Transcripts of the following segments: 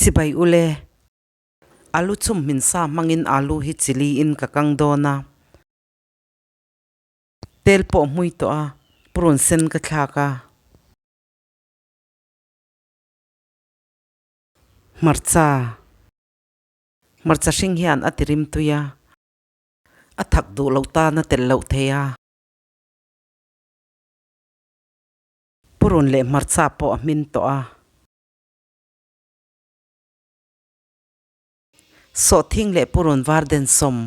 Chibai ule. Alu chum hmin sa hmangin alu hi chili in ka kang dawn a. Tel pawh hmui tawh a, purun sen ka thlak a. Hmarcha. Hmarcha hring hian a ti rim tui a. A thak duh loh tan a telh loh thei a. Purun leh hmarcha pawh a hmin tawh a. Sawhthing leh purun var den sawm.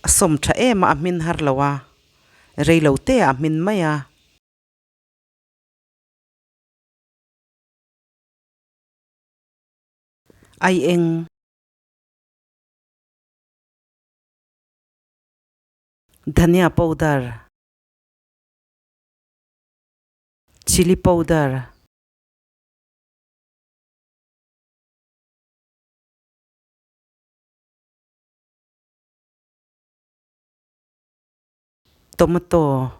A sawm tha em a, a hmin har lo a, rei lo te ah a hmin mai a. Ai eng. Dhania powder. Chilli powder. Tomato.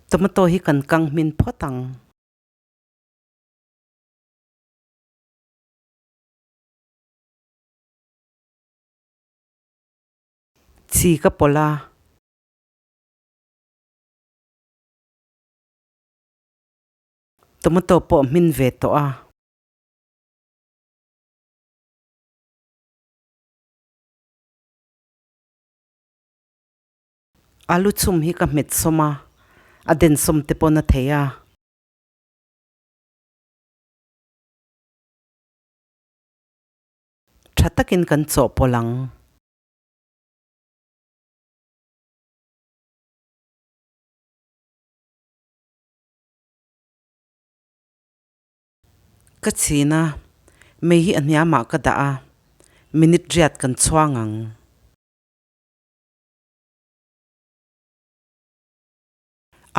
Tomato hi kan kang hmin phawt ang. Chi ka pawlh a. Tomato pawh hmin ve tawh a. Alu chhum hi ka hmet sawm a, a den sawm te pawn a thei a. Tha takin kan chawhpawlh ang. Ka chhin a, mei hi a hniamah ka dah a, minute riat kan chhuang ang.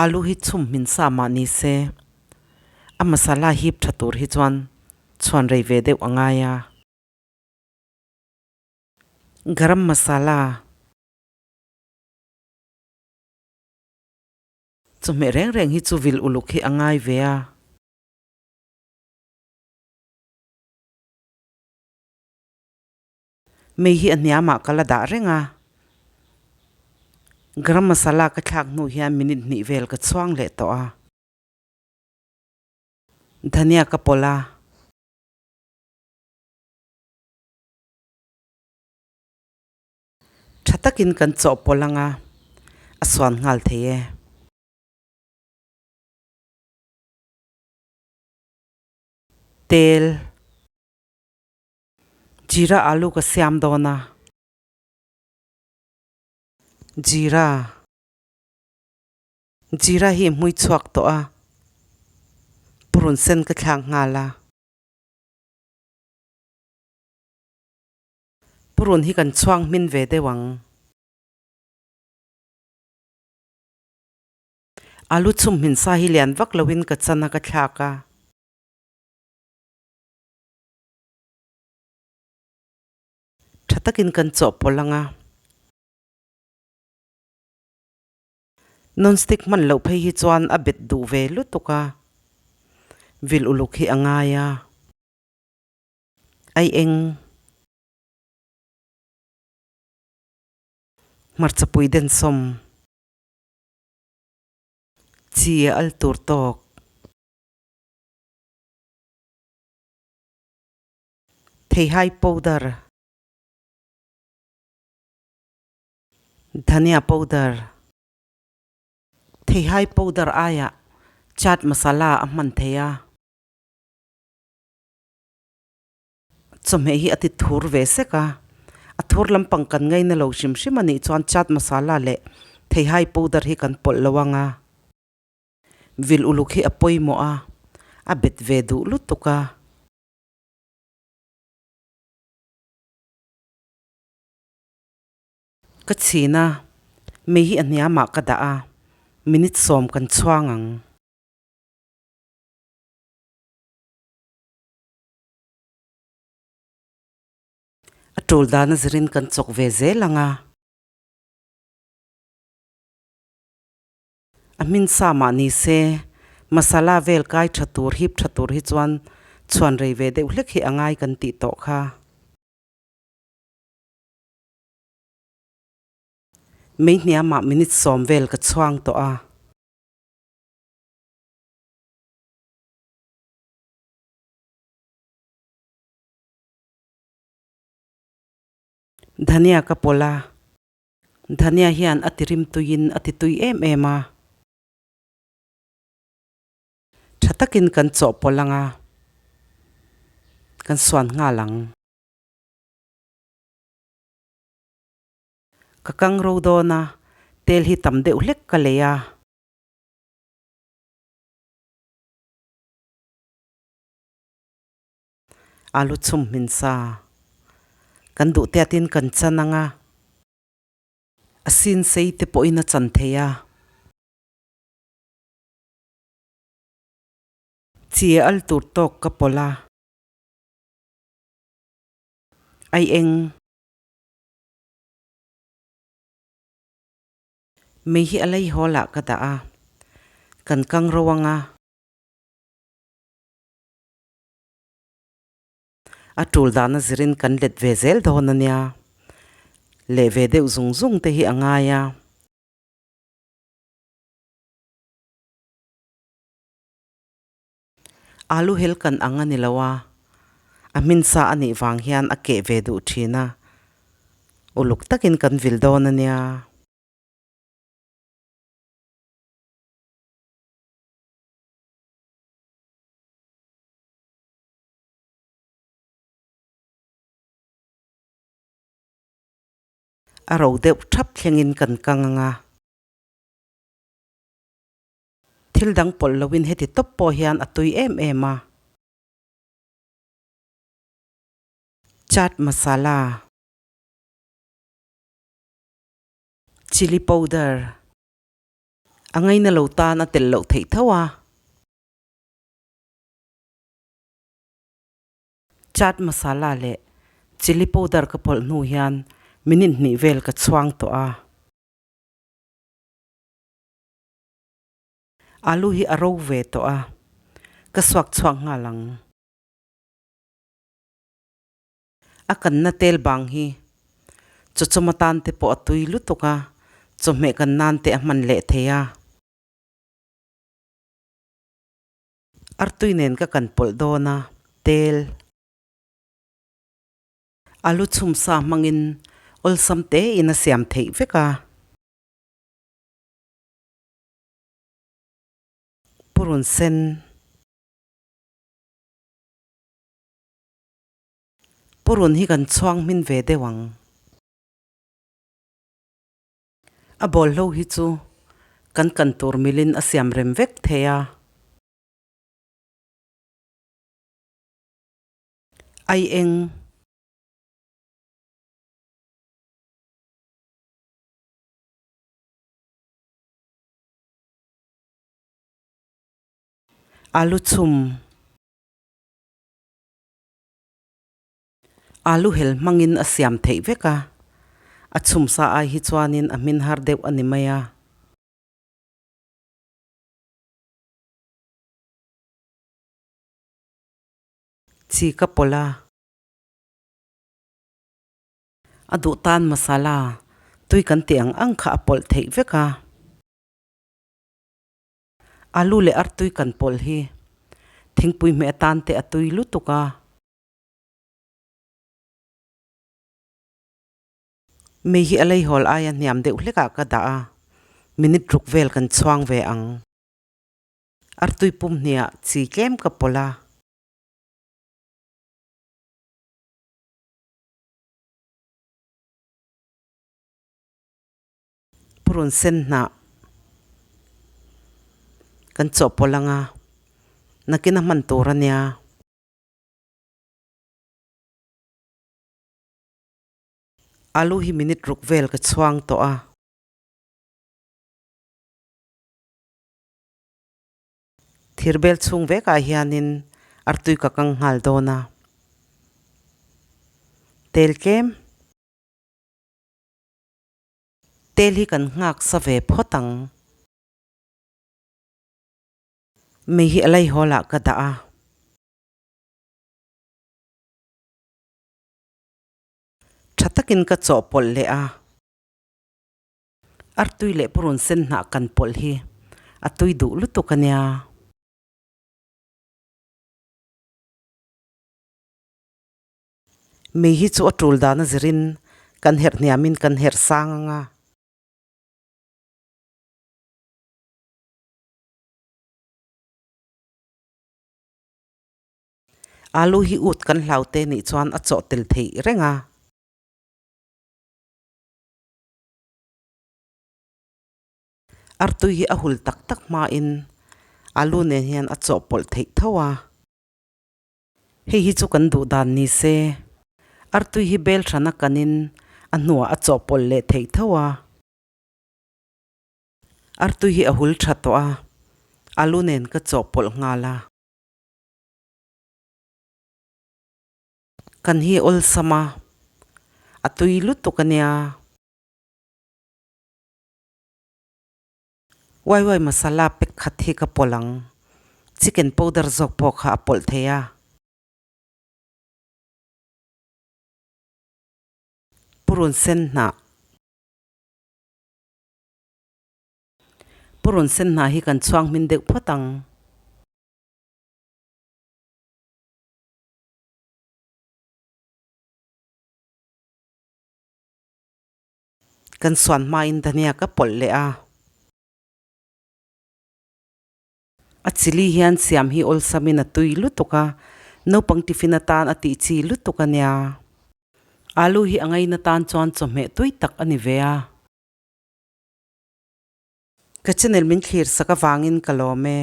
Alu hi chhum hmin sa mah ni se, a masala hip tha tur hi chuan chhuan rei ve deuh a ngai a. Garam masala. Chawhmeh reng reng hi chu vil uluk hi a ngai ve a. Mei hi a hniamah ka la dah reng a. Garam masala ka thlak hnu hian minute hnih vel ka chhuang leh tawh a. Dhania ka pawlh a. Tha takin kan chawhpawlh anga a suan nghal thei e. Tel. Jeera alu ka siam dawn a. Jeera. Jeera hi hmui chhuak tawh a. Purun sen ka thlak nghal a. Purun hi kan chhuang hmin ve deuh ang. Alu chhum hmin sa hi lian vak loin ka chan a ka thlak a. Tha takin kan chawhpawlh ang a. Non stick hman loh phei hi chuan a bet duh ve lutuk a. Vil uluk hi a ngai a. Ai eng. Hmarcha pui den sawm. Chi a al tur tawk. Theihai powder. Dhania powder. Theihai powder aiah chaat masala a hman thei a. Chawhmeh hi a ti thur ve sek a, a thur lampang kan ngaina lo hrim hrim a nih chuan chaat masala leh theihai powder hi kan pawlh lo ang a, vil uluk hi a pawimawh a, a bet ve duh lutuk a. Ka chhin a, mei hi a hniamah ka dah a, minute sawm kan chhuang ang. A tul dan a zirin kan chawk ve zel ang a. A hmin sa mah ni se, masala vel kai tha tur, hip tha tur hi chuan chhuan rei ve deuh hlek hi a ngai kan tih tawh kha. Mei hniamah minute sawm vel ka chhuang tawh a. Dhania ka pawlh a. Dhania hian a ti rim tuiin a ti tui em em a. Tha takin kan chawhpawlh ang a, kan suan nghal ang. Ka kang ro dawn a, tel hi tam deuh hlek ka lei a. Alu chhum hmin sa. Kan duh tiatin kan chan ang a. A sin sei te pawhin a chan thei a. Chi al tur tawk ka pawlh a. Ai eng. Mei hi a lei hawl ah ka dah a. Kan kang ro ang a. A tul dana zirin kan let ve zel dawn a nia. Leh ve deuh zung zung te hi a ngai a. Alu hel kan ang a ni lo a, a hmin sa a nih vang hian a keh ve duh thin a. Uluk takin kan vil dawn a nia. A ro deuh thap thlengin kan kang ang a. Thil dang pawlh loin heti tawp pawh hian a tui em em a. Chaat masala, chilli powder a ngaina lo tan a tel loh theih tho a. Chaat masala leh chilli powder ka pawlh hnu hian minute hnih vel ka chhuang tawh a. Alu hi a ro ve tawh a, ka suak chhuak nghal ang. A kanna tel bang hi chawchawm atan te pawh a tui lutuk a, chawhmeh kan nan te a hman leh thei a. Artui nen ka kan pawlh dawn a, tel. Alu chhum sa hmangin awlsam tein a siam theih vek a. Purun sen. Purun hi kan chhuang hmin ve deuh ang. A bawlhlo hi chu kan kan tur milin a siam rem vek thei a. Ai eng. Alu chhum. Alu hel hmangin a siam theih vek a, a chhum sa ai hi chuanin a hmin har deuh a ni mai a. Chi ka pawlh a. A duh tan masala tui kan tih ang ang kha a pawlh theih vek a. Alu leh artui kan pawlh hi thingpui hmeh atan te a tui lutuk a. Mei hi a leihawl aia hniam deuh hlekah ka dah a, minute ruk vel kan chhuang ve ang. Artui pum hniah chi tlem ka pawlh a. Purun sen hnah kan chawhpawlh ang a, nakin a hman tur a nia. Alu hi minute ruk vel ka chhuang tawh a. Thirbel chhung vekah hianin artui ka kang nghal dawn a. Tel tlem. Tel hi kan nghak sa ve phawt ang. Mei hi a laihawl ah ka dah a. Tha takin ka chawhpawlh leh a. Artui leh purun sen hnah kan pawlh hi a tui duh lutuk a nia. Mei hi chu a tul dan a zirin kan herh hniamin kan herh sang ang a. Alu hi ut kan hlau te nih chuan a chawh tel theih reng a. Artui hi a hul tak tak hmain alu nen hian a chawhpawlh theih tho a. Hei hi chu kan duh dan ni se. Artui hi bel hrana kanin a hnuah a chawhpawlh leh theih tho a. Artui hi a hul tha tawh a, alu nen ka chawhpawlh nghal a. Kan hi awlsam a, a tui lutuk a nia. Waiwai masala pack khat hi ka pawlh ang, chicken powder zawk pawh kha a pawlh thei a. Purun sen hnah. Purun sen hnah hi kan chhuang hmin deuh phawt ang. Kan suan hmain dhania ka pawlh leh a. A chili hian siam hi awlsamin a tui lutuk a, naupang tiffin atan a tih chi lutuk a nia. Alu hi a ngaina tan chuan chawhmeh tui tak a ni ve a. Ka channel min thlir sak avangin ka lawm e.